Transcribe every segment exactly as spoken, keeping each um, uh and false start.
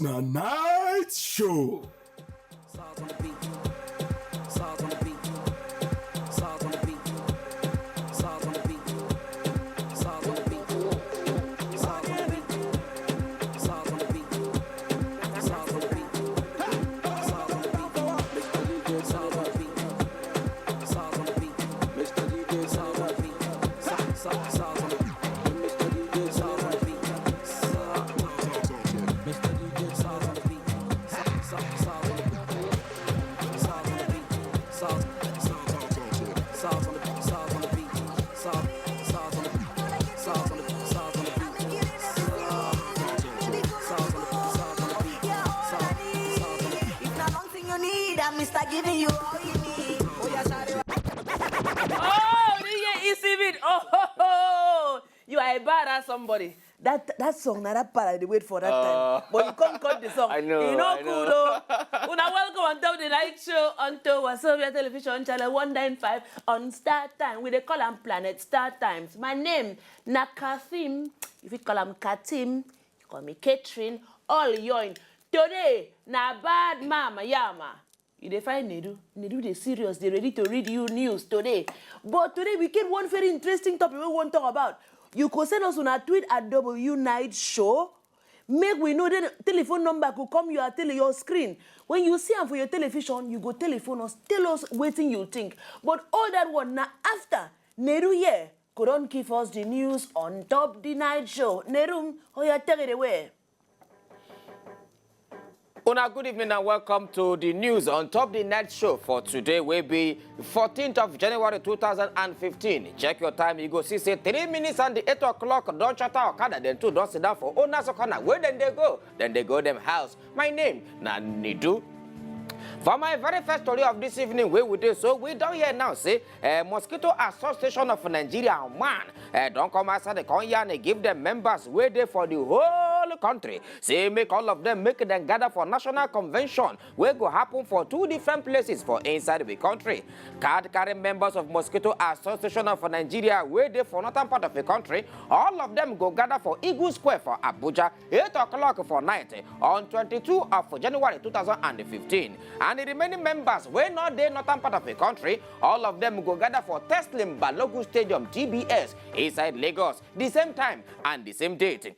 The Night Show. If na long thing you need, I'm Mister Giving you all you need. Oh, yeah, sorry. Oh, do you hear Isi Beat? Oh, ho, ho. You are a badass somebody. That that song, now that part I dey wait for that time. But you can't cut the song. I know, You know, I cool know. Though. Una welcome on top the night show on Towa Sobia Television Channel one nine five on Star Time. We dey call am Planet Star Times. My name na Kathim. If you call am Katim, you call me Catherine. All yoin. Today na bad mama yama. You dey find Nedu. Nedu dey serious, dey ready to read you news today. But today we get one very interesting topic we wan talk about. You go send us una tweet at W Night Show. Make we know the telephone number go come your tele your screen. When you see am for your television, you go telephone us, tell us wetin you think. But all that one na after Nedu here go don give us the news on top the night show. Nedu, oya take it away. Una good evening and welcome to the news on top the night show for today wey be fourteenth of January two thousand and fifteen. Check your time, you go see say three minutes and the eight o'clock don shut out okada dem too don sit down for owners corner wey dem dey go dem dey go dem house. My name na Nidu. For my very first story of this evening wey we dey so we don hear now say uh, Mosquito Association of Nigeria one uh, don come outside the come yarn give dem members wey dey for the whole country say make all of them make dem gather for national convention wey go happen for two different places for inside the country. Card carrying members of Mosquito Association of Nigeria wey dey for northern part of the country, all of them go gather for Eagle Square for Abuja eight o'clock for night on twenty-two of January two thousand and fifteen. And the remaining members wey no dey northern part of the country, all of them go gather for Teslim Balogun Stadium T B S inside Lagos the same time and the same date.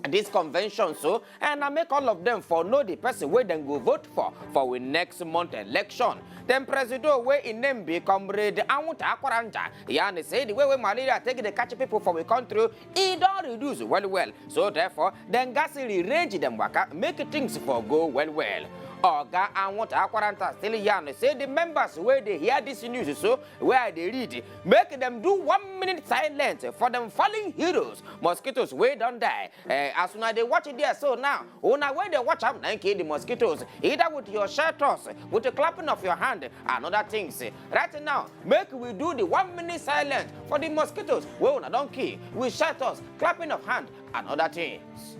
This convention so and I make all of them for know the person wey dem go vote for for we next month election. Then presido wey im name be Comrade Anwuta Akwaranja yarn say the way wey malaria take dey catch people for we country e don reduce well well. So therefore dem gats rearrange dem waka make things for go well well. Oga Anwuta Akwaranta still yarn say the members wey dey hear this news so wey I dey read make dem do one minute silence for dem fallen heroes, mosquitoes wey don die. Eh, as una dey watch it there so now, una wey dey watch am na im kill the mosquitoes either with your shelters, with the clapping of your hand and other things. Right now make we do the one minute silence for the mosquitoes wey una don kill with shelters, clapping of hand and other things.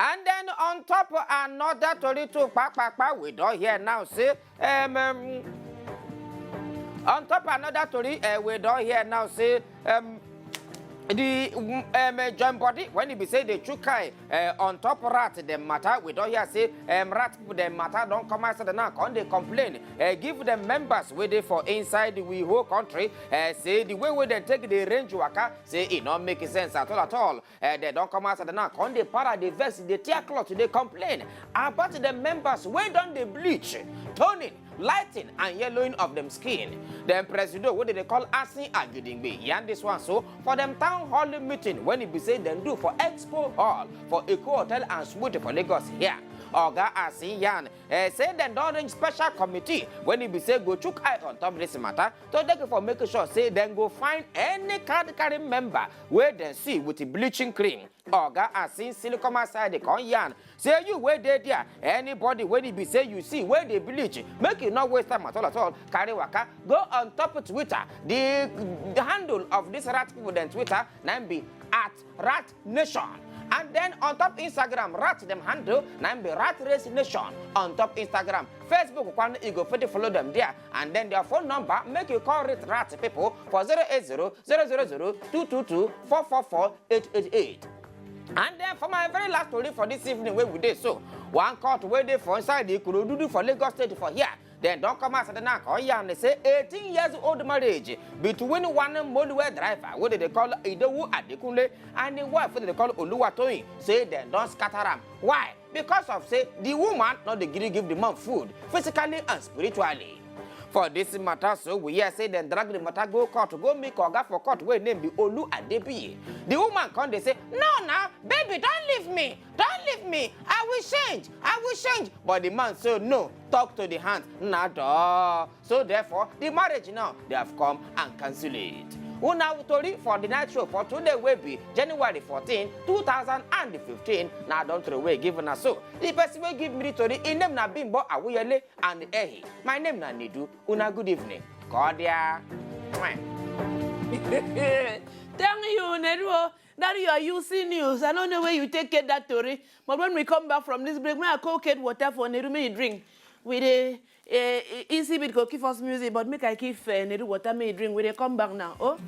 And then on top another tori too kpakpakpa we don hear now say um, um, on top another tori uh, we don hear now say um, the um, uh, join body when e be say dey chook eye uh, on top rat dem matter we don hear say um, rat people dem matter don come outside now come dey complain uh, give dem members wey dey for inside we whole country uh, say the way wey dem take dey range waka say e no make sense at all at all. Eh, dem don come outside now come dey para dey vex dey tear cloth dey complain about dem members wey don dey bleach, toning, lighting and yellowing of dem skin. Dem presido wey dem dey call Asin Agidingbe yarn dis one so for dem town hall meeting wen e be say dem do for Expo Hall for Eko Hotel and Suite for Lagos here. Oga Asin yarn eh, say dem don arrange special committee wey e be say go chook eye on top dis matter to take for make sure say dem go find any card carrying member wey dem see with bleaching cream. Oga Asin still come outside dey come yarn say you wey dey there, anybody wey e be say you see wey dey bleach, make you no waste time at all at all, carry waka go on top Twitter. The, the handle of this rat people dem Twitter na im be at rat nation. And then on top Instagram, rat dem handle na im be rat race nation. On top Instagram, Facebook kwan you go fit follow dem there. And then their phone number make you call rate rat people for zero eight zero zero zero zero two two two four four four eight eight eight. And then for my very last story for this evening, where we dey so, one court where they for inside the Ikorodu for Lagos State for here, then don't come out and say eighteen years old marriage between one motorway driver, what they call Idowu Adekunle, and the wife, what they call Oluwatoyin, say they don't scatter am. Why? Because of say the woman not the gree give the man food physically and spiritually. For this matter, so we hear say dem drag the matter go court, go make oga for court wey name be Olu Adebiyi. The woman come dey say, "No, now, baby, don't leave me, don't leave me. I will change, I will change." But the man say, "No, talk to the hand, na door." So therefore, the marriage now they have come and cancel it. Una tori for the night show for today wey be January fourteen, two thousand and fifteen. Now don't throw away give una so. The person wey give me the tori, im name na Bimbo Awuyele and Ehi. My name na Nidu. Una good evening. Cordia. Thank you, Nedu. That you are using news. I don't know where you take get that story. But when we come back from this break, may I go get water for Nedu, may you drink. We dey uh, easy bit go give us music, but make I give uh, Nedu water, may you drink. We dey come back now. Oh.